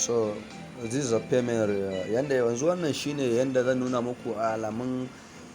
So this is a payment. Yanda yanzu wannan shine yanda zan nuna muku alamun,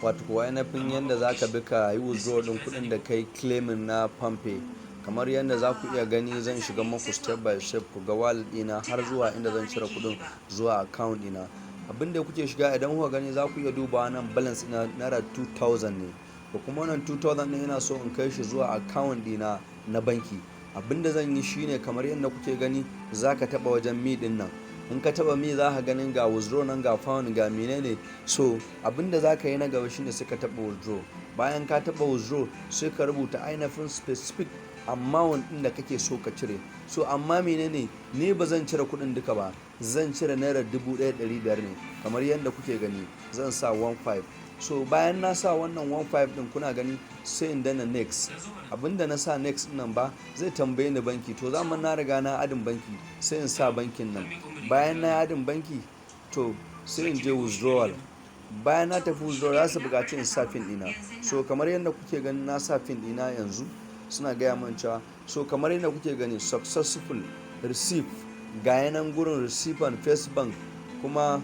wato ko ainihin yanda za ka bi ka yi withdraw ɗin kuɗin da kai claiming na PalmPay. Kamar yadda za ku iya gani, zan shiga muku step by step ku ga wallet ɗina har zuwa inda zan cire kuɗin zuwa account ɗina. Abin da kuke shiga, idan kuka gani, za ku iya dubawa nan balance ina naira 2000 ne. Da kuma wannan 2000 ɗin ina so in kai shi zuwa account ɗina na banki. Abin da zan yi shine, kamar yadda kuke gani, za ka taɓa wajen me ɗin nan. In ka taɓa me, za ka ganin ga withdraw nan, ga fund, ga menene. So abin da za ka yi na gaba shine sai ka taɓa withdraw. Bayan ka taɓa withdraw, sai ka rubuta ainihin specific amount ɗin da kake so ka cire. So amma menene, ni ba zan cire kuɗin duka ba, zan cire naira 1500 ne. Kamar yadda kuke gani, zan sa 15. So bayan na sa wannan 15 ɗin, kuna gani, sai in danna next. Abinda na sa next nan ba zai tambaye ni banki. To zaman na riga na adding banki, sai in sa bankin nan. Bayan na adding banki, to sai in je withdrawal. Bayan na tafi withdrawal, za su buƙaci in sa PIN ɗina. So kamar yadda kuke gani, na sa PIN ɗina. Yanzu suna gaya min cewa, so kamar yadda kuke gani, successful receive. Ga yanan gurin receive and First Bank, kuma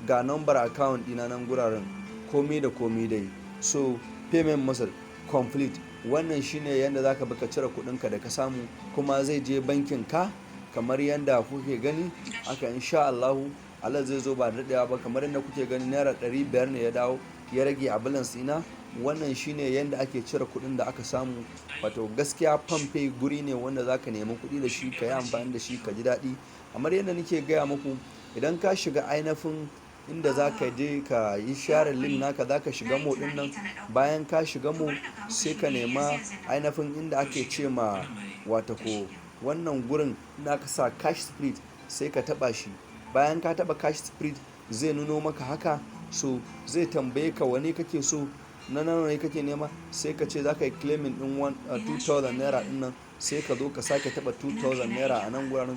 ga number account ɗina nan guraren, komi da komi dai. So payment method complete. Wannan shine yadda zaka bi ka cire kuɗinka da ka samu, kuma zai je bankin ka kamar yadda kuke gani haka. Insha Allahu Allah zai zo ba da daɗewa ba. Kamar yadda kuke gani, naira 500 ne ya dawo ya rage a balance ɗina. Wannan shine yadda ake cire kuɗin da aka samu. Wato gaskiya PalmPay guri ne wanda zaka nemi kuɗi da shi, ka yi amfani da shi, ka ji daɗi. Kamar yadda nake gaya muku, idan ka shiga ainihin inda za ka je ka yi share link naka, za ka shiga more ɗin nan. Bayan ka shiga more, sai ka nema ainihin inda ake ce ma, wata ko wannan gurin inda aka sa cash spread, sai ka taɓa shi. Bayan ka taɓa cash spread, zai nuno maka haka. So zai tambaye ka wane kake so, na nawa ne kake nema. Sai ka ce za ka yi claiming ɗin 2000 naira ɗin nan. Sai ka zo ka sake taɓa 2000 naira a nan gurin.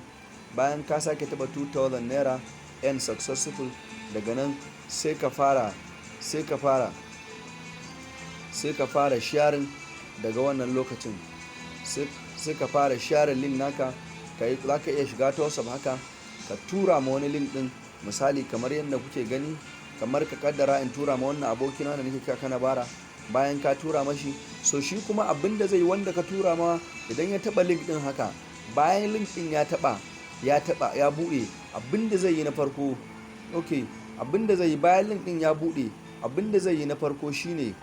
Bayan ka sake taɓa 2000 naira and successful, daga nan sai ka fara sharing. Daga wannan lokacin sai ka fara sharing link naka. Za ka iya shiga ta WhatsApp haka, ka tura ma wani link din. Misali, kamar yadda kuke gani, kamar ka kaddara in tura ma wannan abokina da nake kira kana bara. Bayan ka tura mashi, so shi kuma abin da zai, wanda ka tura ma, idan ya taba link din haka, bayan link din ya taba ya bude, abin da zai yi na farko, okay, abin da zai yi bayan link din ya bude, abin da zai yi na farko shine,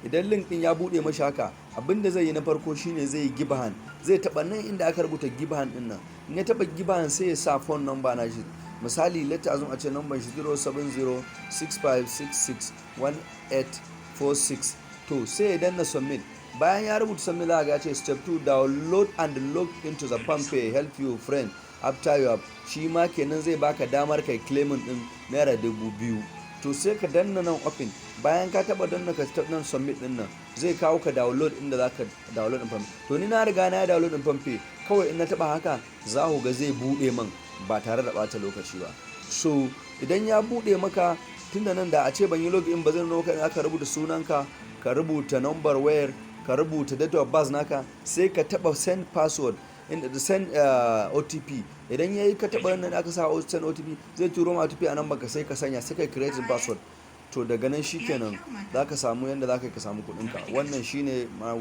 idan link din ya bude mashi haka, abin da zai yi na farko shine zai yi give hand. Zai taba nan inda aka rubuta give hand din nan. In ya taba give hand, sai ya sa phone number na shi. Misali, let assume a ce number shi 07065661846. To sai ya danna submit. Bayan ya rubuta submit, za ga ya ce step 2, download and log into the PalmPay, help your friend after you have. Shi ma kenan zai baka damar kai claiming din naira 2000. To sai ka danna nan open. Bayan ka taba danna, ka nan submit din nan, zai kawo ka download inda zaka download din PalmPay. To ni na riga na download din PalmPay. Kawai in na taba haka, za ku ga zai bude man ba tare da bata lokaci ba. So idan ya bude maka, tunda nan da a ce ban yi login ba, zai nuna maka in aka rubuta sunanka, ka rubuta number wayar ka, rubuta date of birth naka, sai ka taba send password, inda da send OTP. Idan yayi, ka taba nan aka sa send OTP, zai turo ma OTP a nan baka, sai ka sanya, sai kai create password. To daga nan shikenan, zaka samu yanda zaka ka samu kuɗinka. Wannan shine.